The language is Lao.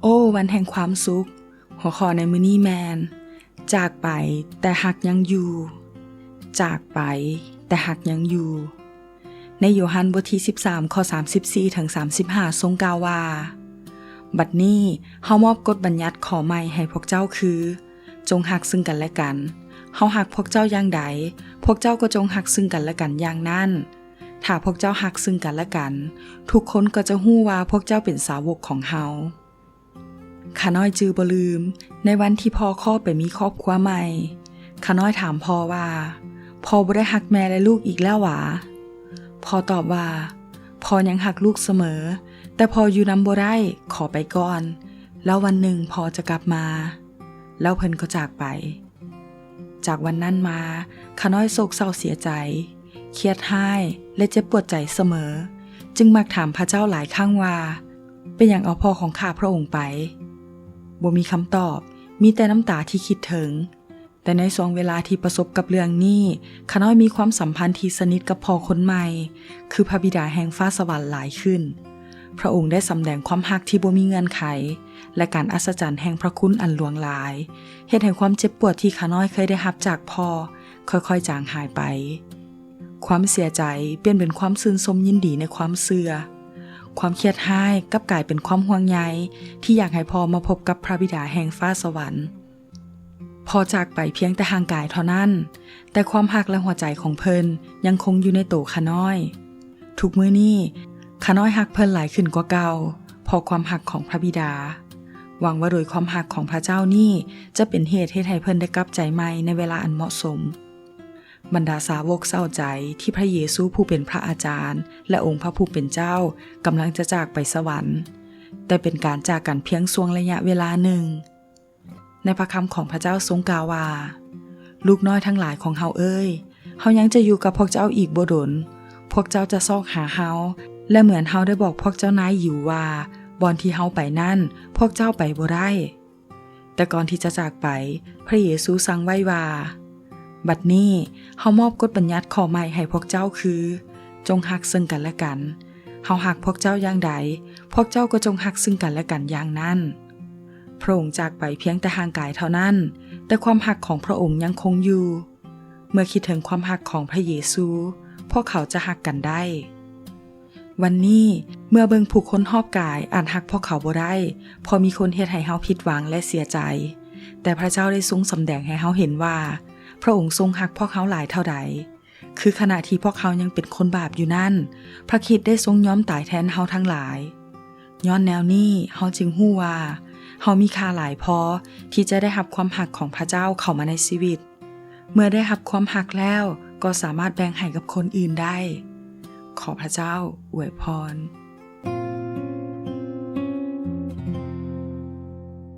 ໂອ້ ວັນແຫ່ງຄວາມສຸກ. ຫົວຂໍ້ໃນມື້ນີ້ແມ່ນ ຈາກໄປແຕ່ຮັກຍັງຢູ່. ຈາກໄປແຕ່ຮັກຍັງຢູ່. ໃນໂຍຮັນບົດທີສິບສາມ ຂໍ້ສາມສິບສີ່ເຖິງສາມສິບຫ້າ ຊົງກ່າວວ່າ, ບັດນີ້ເຮົາມອບກົດບັນຍັດຂໍ້ໃໝ່ໃຫ້ພວກເຈົ້າຄື, ຈົ່ງຮັກຊຶ່ງກັນແລະກັນ. ເຮົາຮັກພວກເຈົ້າຢ່າງໃດ, ພວກເຈົ້າກໍຈົ່ງຮັກຊຶ່ງກັນແລະກັນຢ່າງນັ້ນ. ຖ້າພວກເຈົ້າຮັກຊຶ່ງກັນແລະກັນ, ທຸກຄົນກໍຈະຮູ້ວ່າພວກເຈົ້າເປັນສາວົກຂອງເຮົາ. ຂ້ານ້ອຍຈື່ບໍ່ລືມ, ໃນວັນທີ່ພໍ່ຂໍໄປມີຄອບຄົວໃໝ່, ຂ້ານ້ອຍຖາມພໍ່ວ່າ, ພໍ່ບໍ່ໄດ້ຮັກແມ່ແລະລູກອີກແລ້ວຫວາ? ພໍ່ຕອບວ່າ, ພໍ່ຍັງຮັກລູກສະເໝີ, ແຕ່ພໍ່ຢູ່ນຳບໍ່ໄດ້, ຂໍໄປກ່ອນ, ແລ້ວວັນໜຶ່ງພໍ່ຈະກັບມາ. ແລ້ວເພິ່ນກໍຈາກໄປ. ຈາກວັນນັ້ນມາ, ຂ້ານ້ອຍໂສກເສົ້າເສຍໃຈ, ຄຽດຮ້າຍ ແລະ ເຈັບປວດໃຈສະເໝີ, ຈຶ່ງມັກຖາມພະເຈົ້າຫຼາຍຄັ້ງວ່າ, ເປັນຫຍັງເອົາພໍ່ຂອງຂ້າພະອົງໄປ? ບໍ່ມີຄຳຕອບ, ມີແຕ່ນ້ຳຕາທີ່ຄິດເຖິງ. ແຕ່ໃນຊ່ວງເວລາທີ່ປະສົບກັບເລື່ອງນີ້, ຂ້ານ້ອຍມີຄວາມສຳພັນທີ່ສະໜິດກັບພໍ່ຄົນໃໝ່, ຄືພະບິດາແຫ່ງຟ້າສະຫວັນຫຼາຍຂຶ້ນ. ພະອົງໄດ້ສຳແດງຄວາມຮັກທີ່ບໍ່ມີເງື່ອນໄຂ ແລະ ການອັດສະຈັນແຫ່ງພະຄຸນອັນຫຼວງຫຼາຍ, ເຮັດໃຫ້ຄວາມເຈັບປວດທີ່ຂ້ານ້ອຍເຄີຍໄດ້ຮັບຈາກພໍ່ ຄ່ອຍໆຈາງຫາຍໄປ. ຄວາມເສຍໃຈປ່ຽນເປັນຄວາມຊື່ນຊົມຍິນດີໃນຄວາມເຊື່ອ. ຄວາມຄຽດຮ້າຍກັບກາຍເປັນຄວາມຫ່ວງໃຍທີ່ຢາກໃຫ້ພໍ່ມາພົບກັບພະບິດາແຫ່ງຟ້າສະຫວັນ. ພໍ່ຈາກໄປພຽງແຕ່ຮ່າງກາຍເທົ່ານັ້ນ, ແຕ່ຄວາມຮັກ ແລະ ຫົວໃຈຂອງເພິ່ນຍັງຄົງຢູ່ໃນໂຕຂ້ານ້ອຍ. ທຸກມື້ນີ້, ຂ້ານ້ອຍຮັກເພິ່ນຫຼາຍຂຶ້ນກວ່າເກົ່າ, ເພາະຄວາມຮັກຂອງພະບິດາ. ຫວັງວ່າໂດຍຄວາມຮັກຂອງພະເຈົ້ານີ້ ຈະເປັນເຫດເຮັດໃຫ້ເພິ່ນໄດ້ກັບໃຈໃໝ່ໃນເວລາອັນເໝາະສົມ. ບັນດາສາວົກເສົ້າໃຈທີ່ພະເຢຊູຜູ້ເປັນພະອາຈານ ແລະ ອົງພະຜູ້ເປັນເຈົ້າກຳລັງຈະຈາກໄປສະຫວັນ, ແຕ່ເປັນການຈາກກັນພຽງຊ່ວງໄລຍະເວລາໜຶ່ງ. ໃນພະຄຳຂອງພະເຈົ້າຊົງກ່າວວ່າ, ລູກນ້ອຍທັງຫຼາຍຂອງເຮົາເອີຍ, ເຮົາຍັງຈະຢູ່ກັບພວກເຈົ້າອີກບໍ່ດົນ. ພວກເຈົ້າຈະຊອກຫາເຮົາ, ແລະ ເໝືອນເຮົາໄດ້ບອກພວກເຈົ້ານາຍຢູ່ວ່າ, ບ່ອນທີ່ເຮົາໄປນັ້ນ, ພວກເຈົ້າໄປບໍ່ໄດ້. ແຕ່ກ່ອນທີ່ຈະຈາກໄປ, ພະເຢຊູສັ່ງໄວ້ວ່າ, ບັດນີ້ເຮົາມອບກົດບັນຍັດຂໍ້ໃໝ່ໃຫ້ພວກເຈົ້າຄື, ຈົ່ງຮັກເຊິ່ງກັນແລະກັນ. ເຮົາຮັກພວກເຈົ້າຢ່າງໃດ, ພວກເຈົ້າກໍຈົ່ງຮັກເຊິ່ງກັນແລະກັນຢ່າງນັ້ນ. ພະອົງຈາກໄປພຽງແຕ່ຮ່າງກາຍເທົ່ານັ້ນ, ແຕ່ຄວາມຮັກຂອງພະອົງຍັງຄົງຢູ່. ເມື່ອຄິດເຖິງຄວາມຮັກຂອງພະເຢຊູ, ພວກເຂົາຈະຮັກກັນໄດ້. ວັນນີ້, ເມື່ອເບິ່ງຜູ້ຄົນຮອບກາຍອາດຮັກພວກເຂົາບໍ່ໄດ້, ເພາະມີຄົນເຮັດໃຫ້ເຮົາຜິດຫວັງ ແລະ ເສຍໃຈ, ແຕ່ພະເຈົ້າໄດ້ຊົງສຳແດງໃຫ້ເຮົາເຫັນວ່າ, ພະອົງຊົງຮັກພວກເຮົາຫຼາຍເທົ່າໃດ. ຄືຂະນະທີ່ພວກເຮົາຍັງເປັນຄົນບາບຢູ່ນັ້ນ, ພະຄຣິດໄດ້ຊົງຍອມຕາຍແທນເຮົາທັງຫຼາຍ. ຍ້ອນແນວນີ້, ເຮົາຈຶ່ງຮູ້ວ່າ, ເຮົາມີຄ່າຫຼາຍພໍທີ່ຈະໄດ້ຮັບຄວາມຮັກຂອງພະເຈົ້າເຂົ້າມາໃນຊີວິດ. ເມື່ອໄດ້ຮັບຄວາມຮັກແລ້ວ, ກໍສາມາດແບ່ງໃຫ້ກັບຄົນອື່ນໄດ້. ຂໍພະເຈົ້າອວຍພອນ.